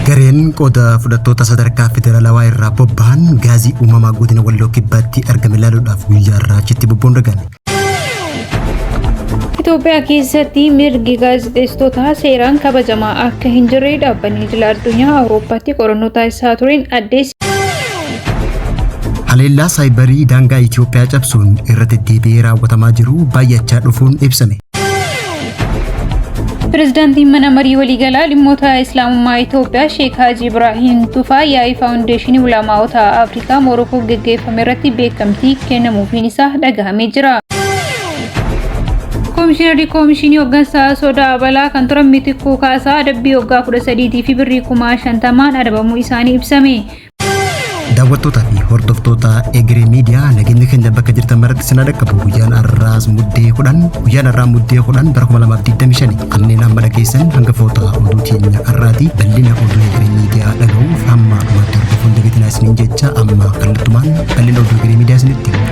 Gareen qooda fudhattoota sadarkaa federaalawaa irraa bobba'an gaazii uumamaa godina Walloo Kibbaatti argame ilaaluudhaaf guyyaa irraa achitti bobboon dhaga'ame. Itoophiyaa keessatti mirgi gaazexeessitootaa seeraan kabajamaa akka hin jirre dhaabbanni idil addunyaa Awurooppaatti qorannoo taasisaa tureen addeesse. Haleellaa saayibarii daangaa Itoophiyaa cabsuun irra deddeebi'ee raawwatamaa jiru baay'achaa dhufuun ibsame. Pireezidaantiin mana marii waliigalaa dhimmoota Islaamummaa Itoophiyaa Sheek Haji Ibraahiim Tufaa yaa'ii faawundeeshinii ulamaa'ota Afrikaa Moorokoo geggeeffame irratti beekamtii kennamuufiin isaa dhagahamee jira. Koomishinarri Koomishinii Hoggansa Sodaa Balaa kan turan Mitikkuu Kaasaa adabbii waggaa 13 fi birrii 50,000 adabamuu isaanii ibsame. Daawwattootaa fi hordoftoota Egeree Miidiyaa, nageenya keenya bakka jirtan maratti isin dhaqqabu. Guyyaan har'aas Muddee 10, guyyaan har'aa Muddee 10 bara 2025. Kanneen amma dhageessan hangafoota oduu teenya har'aati. Bal'ina oduu Egeree Miidiyaa dhaga'uuf hamma dhumaatti hordofuun dagatinaa isiniin jecha, amma kallattumaan bal'ina oduu Egeree Miidiyaa isinitti hima.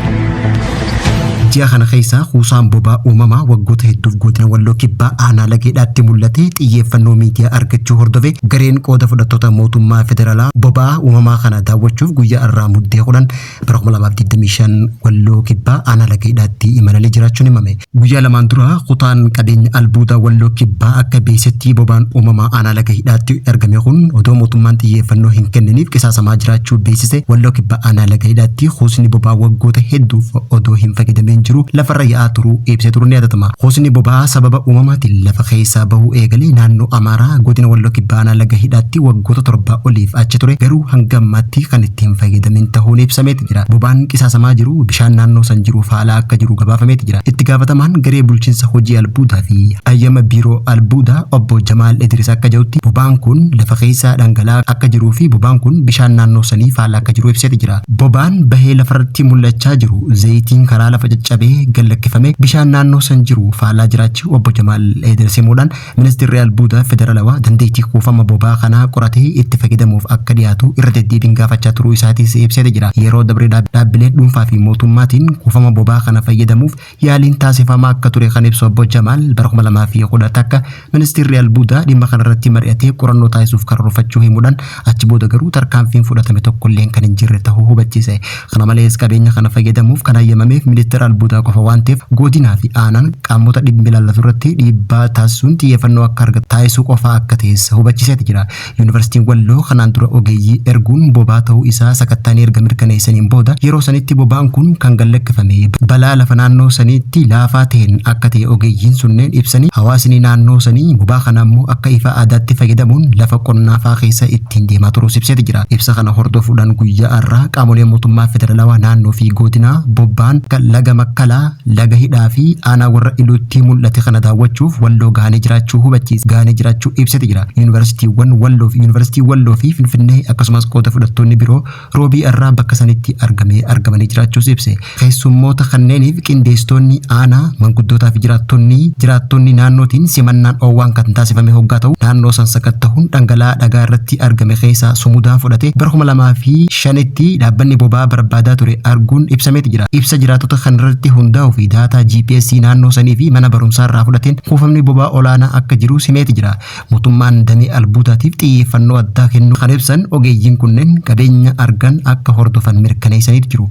Ji'a kana keessa kuusaan boba'aa uumamaa waggoota hedduuf godina Walloo Kibbaa aanaa Lageedhaatti mul'ate xiyyeeffannoo miidiyaa argachuu hordofe, gareen qooda fudhattoota mootummaa federaalaa boba'aa uumamaa kana daawwachuuf guyyaa har'aa Muddee 10 bara 2025 Walloo Kibbaa aanaa Lageedhaatti imalanii jiraachuun himame. Guyyaa lamaan dura kutaan qabeenya albuudaa Walloo Kibbaa akka beeksisetti, boba'aan uumamaa aanaa Laga Hidhaatti argame kun odoo mootummaan xiyyeeffannoo hin kenniniif qisaasamaa jiraachuu beeksise. Walloo Kibbaa aanaa Laga Hidhaatti kuusni boba'aa waggoota hedduuf odoo hin fayyadameen jiru lafarra yaa'aa turuu ibsee turuun ni yaadatama. Kuusni boba'aa sababa uumamaatiin lafa keessaa bahuu eegale naannoo Amaaraa godina Walloo Kibbaa aanaa Laga Hidhaatti waggoota 7 oliif achi ture garuu hanga ammaatti kan itti hin fayyadamin tahuun ibsameeti jira. Boba'aan qisaasamaa jiru bishaan naannoo san jiru faalaa akka jiru gabaafameeti jira. Itti gaafatamaan garee bulchiinsa hojii albuudaa fi hayyama biiroo albuudaa obbo Jamaal Idris akka jedhutti, boba'aan kun lafa keessaa dhangala'aa akka jiruu fi boba'aan kun bishaan naannoo sanii faalaa akka jiru ibseeti jira. Boba'aan bahee lafarratti mul'achaa jiru zayitiin karaa lafa caccabee gad lakkifame bishaan naannoo san jiru faalaa jiraachuu obbo Jamaal Idris himuudhaan, ministeerri albuudaa federaalawaa dandeettii kuufama boba'aa kanaa qoratee itti fayyadamuuf akka dhiyaatu irra deddeebiin gaafachaa turuu isaatis ibseeti jira. Yeroo dabre dhaabbileen dhuunfaa fi mootummaatiin kuufama boba'aa kana fayyadamuuf yaaliin taasifamaa akka ture kan ibsu obbo Jamaal, bara 2011 ministeerri albuudaa dhimma kanarratti mari'atee qorannoo taasisuuf karoorfachuu himuudhaan, achi booda garuu tarkaanfiin fudhatame tokkolleen kan hin jirre tahuu hubachiise. Kana malees qabeenya kana fayyadamuuf kan hayyamameef ministeera albuudaa qofa waan ta'eef, godinaa fi aanaan qaamota dhimmi ilaallatu irratti dhiibbaa taasisuun xiyyeeffannoo akka argatu taasisuu qofaa akka ta'es hubachiiseeti jira. Yuunivarsiitiin Walloo kanaan dura ogeeyyii erguun boba'aa ta'uu isaa sakatta'anii erga mirkaneessaniin booda, yeroo sanitti boba'aan kun kan gad lakkifame balaa lafa naannoo saniitti laafaa ta'een akka ta'e ogeeyyiin sunneen ibsanii, hawaasni naannoo sanii boba'aa kana ammoo akka ifa aadaatti fayyadamuun lafa qonnaa faa keessa ittiin deemaa turuus ibseeti jira. Ibsa kana hordofuudhaan guyyaa har'aa qaamoleen mootummaa federaalawaa, naannoo fi godinaa bobba'an laga Makkalaa, Laga Hidhaa fi aanaa Warra Iluutti mul'ate kana daawwachuuf Walloo gahanii jiraachuu hubachiise. Gahanii jiraachuu ibsete jira. Yuunivarsiitiiwwan Walloo fi Yuunivarsiitii Walloo fi Finfinnee akkasumas qooda fudhattoonni biroo Roobii irraa bakka sanitti argamee argamanii jiraachuus ibse. Keessummoota kanneeniif qindeessitoonni aanaa, manguddootaa fi jiraattonni naannootiin simannaan oowwaan kan taasifame hoggaa ta'u, naannoo san sakattahuun dhangala'aa dhagaa irratti argame keessaa sumudaa fudhate bara 2005tti dhaabbanni boba'aa barbaadaa ture arguun ibsameeti jira. Ibsa jiraattota kanarratti hundaa'uu fi daataa GPS naannoo sanii fi mana barumsaa irraa fudhateen kuufamni boba'aa olaanaa akka jiru himeeti jira. Mootummaan damee albuudaatiif xiyyeeffannoo addaa kennuu kan ibsan ogeeyyiin kunneen, qabeenya argan akka hordofan mirkaneessaniitu jiru.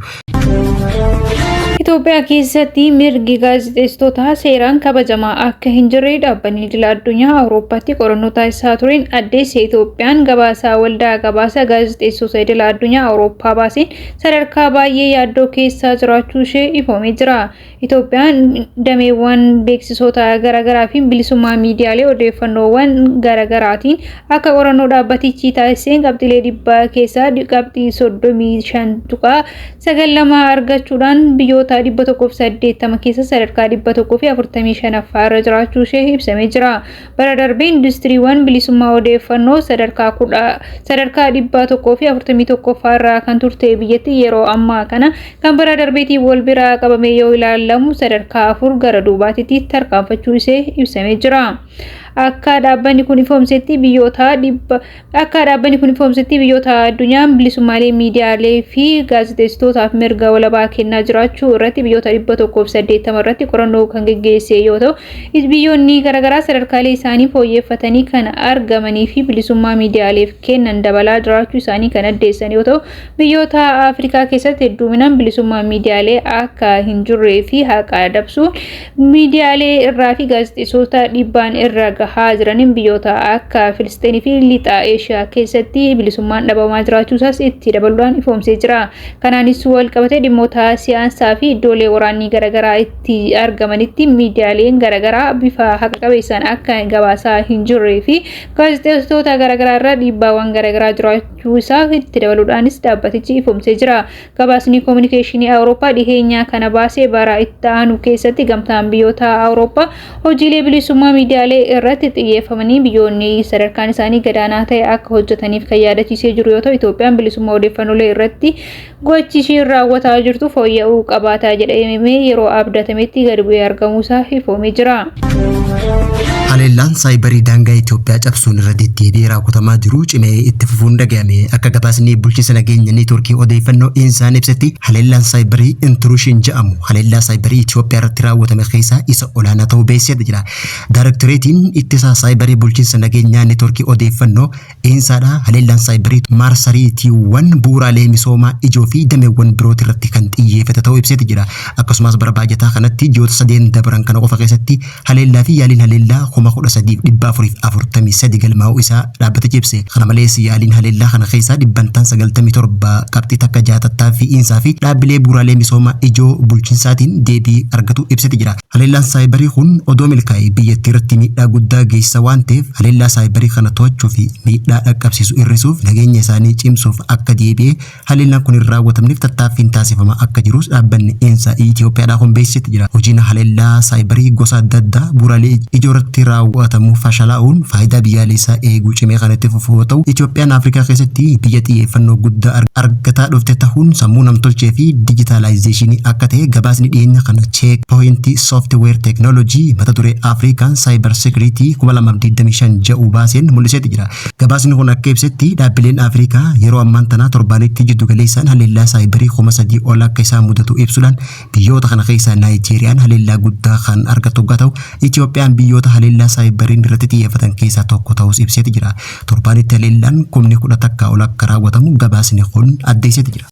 Itoophiyaa keessatti mirgi gaazexeessitootaa seeraan kabajamaa akka hin jirre dhaabbanni idil addunyaa Awurooppaatti qorannoo taasisaa tureen addeesse. Itoophiyaan gabaasaa waldaa gabaasa gaazexeessitoota idil addunyaa Awurooppaa baaseen sadarkaa baay'ee yaaddoo keessa jiraachuu ishee ifoomee jira. Itoophiyaan dameewwan beeksisoota garaagaraa fi bilisummaa miidiyaalee odeeffannoowwan garaagaraatiin akka qorannoo dhaabbatichi taasiseen qabxiilee 100 keessaa qabxii 35.92 argachuudhaan biyyoota 180 keessa sadarkaa 145ffaa irra jiraachuu ishee ibsamee jira. Bara darbee industiriiwwan bilisummaa odeeffannoo sadarkaa 141ffaa irra kan turte biyyattii, yeroo ammaa kana kan bara darbeetiin wal bira qabamee yoo ilaalamu sadarkaa 4 gara duubaatitti tarkaanfachuu ishee ibsamee jira. Akka dhaabbanni kun ifoomsetti biyyoota dhibba akka dhaabbanni kun ifoomsetti biyyoota addunyaan bilisummaalee miidiyaalee fi gaazexeessitootaaf mirga walabaa kennaa jiraachuu irratti biyyoota 180 irratti qorannoo kan geggeesse yoo ta'u, biyyoonni garaagaraa sadarkaalee isaanii fooyyeffatanii kan argamanii fi bilisummaa miidiyaaleef kennan dabalaa jiraachuu isaanii kan addeessan yoo ta'u, biyyoota Afrikaa keessatti hedduminaan bilisummaa miidiyaalee akka hin jirree fi haqa dabsuun miidiyaalee irraa fi gaazexeessitoota dhiibbaan irra gahaa jiraniin biyyoota akka Filisxeenii fi Lixa Eeshiyaa keessatti bilisummaan dhabamaa jiraachuusaas itti dabaluudhaan ifoomsee jira. Kanaanis wal qabatee dhimmoota siyaasaa fi iddoolee waraanni garaagaraa itti argamanitti miidiyaaleen garaagaraa bifa haqa qabeessaan akka gabaasaa hin jirree fi gaazexeessitoota garaagaraa irra dhiibbaawwan garaagaraa jiraachuu isaa itti dabaluudhaanis dhaabbatichi ifoomsee jira. Gabaasni Koominikeeshinii Awurooppaa dhiheenya kana baasee bara itti aanu keessatti gamtaan biyyoota Awurooppaa hojiilee bilisummaa miidiyaalee irratti xiyyeeffamanii biyyoonni sadarkaan isaanii gadaanaa ta'e akka hojjetaniif kan yaadachiisee jiru yoo ta'u, Itoophiyaan bilisummaa odeeffannoolee irratti gochi ishiin raawwataa jirtu fooyya'uu qabaataa jedhamee yeroo abdatametti gadi bu'ee argamuusaa ifoomee jira. Haleellaan saayibarii daangaa Itoophiyaa cabsuun irra deddeebi'ee raawwatamaa jiru cimee itti fufuun dhaga'ame. Akka gabaasni bulchiinsa nageenya neetwoorkii odeeffannoo Insaan ibsetti, haleellaan saayibarii intrusion jedhamu haleellaa saayibarii Itoophiyaa irratti raawwatame keessaa isa olaanaa ta'uu beeksisee jira. Daarektoreetiin ittisa saayibarii bulchiinsa nageenyaa neetwoorkii odeeffannoo Insaadha, haleellaan saayibarii maarsariitiiwwan, bu'uuraalee misoomaa ijoo fi dameewwan birooti irratti kan xiyyeeffate ta'uu ibseeti jira. Akkasumas bara baajataa kanatti ji'oota sadeen dabran kana qofa keessatti haleellaa fi yaaliin haleellaa 13,443 galmaa'uu isaa dhaabbatichi ibse. Kana malees yaaliin haleellaa kana keessaa dhibbantaan 97 qabxii takka jaha tattaaffii Insaa fi dhaabbilee bu'uuraalee misoomaa ijoo bulchinsaatiin deebii argatu ibseeti jira. Haleellaan saayibarii kun odoo milkaa'ee biyyattii irratti miidhaa guddaa geessisa waan ta'eef, haleellaa saayibarii kana to'achuu fi miidhaa dhaqqabsiisu hir'isuuf nageenya isaanii cimsuuf akka deebi'ee haleellaan kun hin raawwatamneef tattaaffiin taasifamaa akka jirus dhaabbanni Insa Itoophiyaadhaa kun beeksisetti jira. Hojiin haleellaa saayibarii gosa adda addaa bu'uuraalee ijoo irratti raawwatamu fashalaa'uun faayidaa biyyaalessaa eeguu cimee kan itti fufu yoo ta'u, Itoophiyaan Afrikaa keessatti biyya xiyyeeffannoo guddaa argataa dhufte tahuun sammuu namtolchee fi dijitaalaayizeeshinii akka ta'e gabaasni dhiyeenya kana Check Point Software Technology mata duree African Cyber Security 2025 jedhu baaseen mul'iseeti jira. Gabaasni kun akka ibsetti, dhaabbileen Afrikaa yeroo ammaan tanaa torbaanitti jiddu galeessaan haleellaa saayibarii 3000 ol akka isaan mudatu ibsuudhaan, biyyoota kana keessaa Naayijeeriyaan haleellaa guddaa kan argattu hoggaa ta'u, Itoophiyaan biyyoota haleellaa saayibariin irratti xiyyeeffatan keessaa tokko ta'uus ibseeti jira. Torbaanitti haleellaan kumni 10 takkaa ol akka raawwatamu gabaasni kun addeesseeti jira.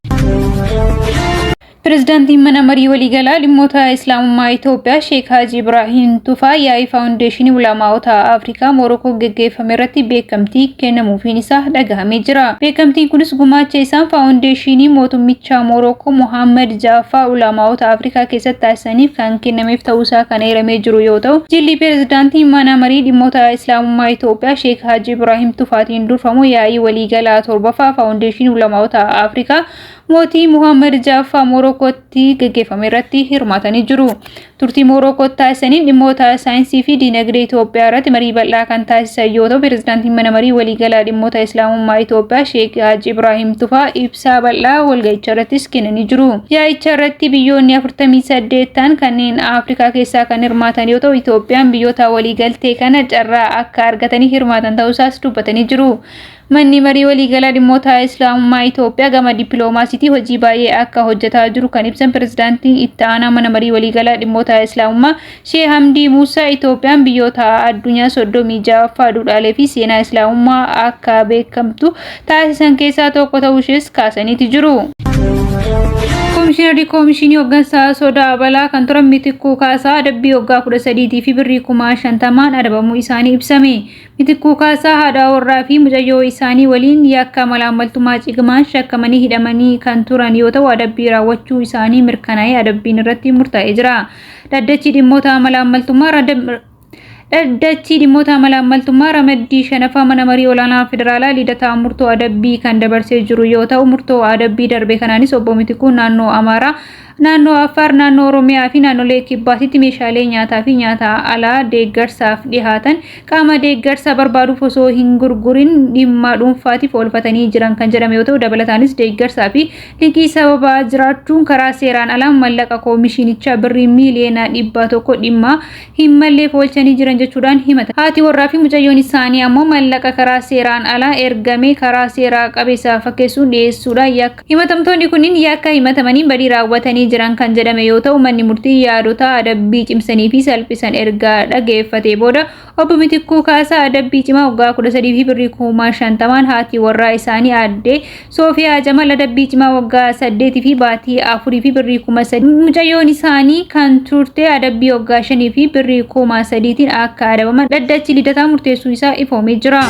Pireezidaantiin Mana Marii Waliigalaa Dhimmoota Islaamummaa Itoophiyaa Sheek Haji Ibraahiim Tufaa yaa'ii Faawundeeshinii Ulamaa'ota Afrikaa Moorokoo geggeeffame irratti beekamtii kennamuufiin isaa dhagahamee jira. Beekamtiin kunis gumaacha isaan Faawundeeshinii Mootummichaa Moorokoo Mohaammed Jaaffaa Ulamaa'ota Afrikaa keessatti taasisaniif kan kennameef ta'uusaa kan eeramee jiru yoo ta'u, jilli Pireezidaantii Mana Marii Dhimmoota Islaamummaa Itoophiyaa Sheek Haji Ibraahiim Tufaatiin durfamu yaa'ii waliigalaa torbaffaa Faawundeeshinii Ulamaa'ota Afrikaa Mootii Muhammad Jaaffaa Moorokootti gaggeeffame irratti hirmaatanii jiru. Turtii Moorokootti taasisaniin dhimmoota saayinsii fi diinagdee Itoophiyaa irratti marii bal'aa kan taasisan yoo ta'u, Pireezidaantiin Mana Marii Waliigalaa Dhimmoota Islaamummaa Itoophiyaa Sheek Haji Ibraahiim Tufaa ibsaa bal'aa walga'icha irrattis kennanii jiru. Yaa'icha irratti biyyoonni 48 ta'an kanneen Afrikaa keessaa kan hirmaatan yoo ta'u, Itoophiyaan biyyoota waliigaltee kana carraa akka argatanii hirmaatan ta'uusaas dubbatanii jiru. Manni Marii Waliigalaa Dhimmoota Islaamummaa Itoophiyaa gama dippiloomaasiitii hojii baay'ee akka hojjetaa jiru kan ibsan Pireezidaantiin Itti Aanaa Mana Marii Waliigalaa Dhimmoota Islaamummaa Sheeh Hamdii Muusaa, Itoophiyaan biyyoota addunyaa 36ffaa duudhaalee fi seenaa Islaamummaa akka beekamtu taasisan keessaa tokko ta'uu ishees kaasaniiti jiru. Komishinarri Komishinii Hoggansa Sodaa Balaa kan turan Mitikkuu Kaasaa adabbii waggaa 13 fi birrii 50,000n adabamuu isaanii ibsame. Mitikkuu Kaasaa haadha warraa fi mucayyoo isaanii waliin yakka malaammaltummaa cimaan shakkamanii hidhamanii kan turan yoo ta'u, adabbii raawwachuu isaanii mirkanaa'ee adabbiin irratti murtaa'ee jira. Dhaddachi dhimmoota malaammaltummaa ramaddii shanaffaa mana marii olaanaa federaalaa Lidataa murtoo adabbii kan dabarsee jiru yoo ta'u, murtoo adabbii darbe kanaanis obbo Mitikkuun naannoo Amaaraa, Naannoo Affaar, Naannoo Oromiyaa fi naannolee Kibbaatitti meeshaalee nyaataa fi nyaata alaa deeggarsaaf dhihaatan qaama deeggarsa barbaaduuf osoo hin gurgurin dhimma dhuunfaatiif oolfatanii jiran kan jedhame yoo ta'u, dabalataanis deeggarsaa fi liqii sababa jiraachuun karaa seeraan alaa mallaqa koomishinichaa birrii miiliyoona 100 dhimma hin malleef oolchanii jiran. jechuudhaan himata. Haati warraa fi mucayyoon isaanii ammoo mallaqa karaa seeraan alaa ergame karaa seeraa qabeessa fakkeessuun dhiyeessuudhaan yakka. Himatamtoonni kunniin yakka himatamanii badii raawwatanii jiran kan jedhame yoo ta'u, manni murtii yaadota adabbii cimsanii fi salphisan erga dhageeffatee booda Obbo Mitikkuu Kaasaa adabbii cimaa waggaa 13 fi birrii 50,000, haati warraa isaanii aadde Soofiyaa Jamal adabbii cimaa waggaa 8 fi baatii 4 fi birrii 3,000, mucayyoon isaanii kan turte adabbii waggaa 5 fi birrii 3,000tiin akka adabaman dhaddachi Lidataa murteessuu isaa ifoomee jira.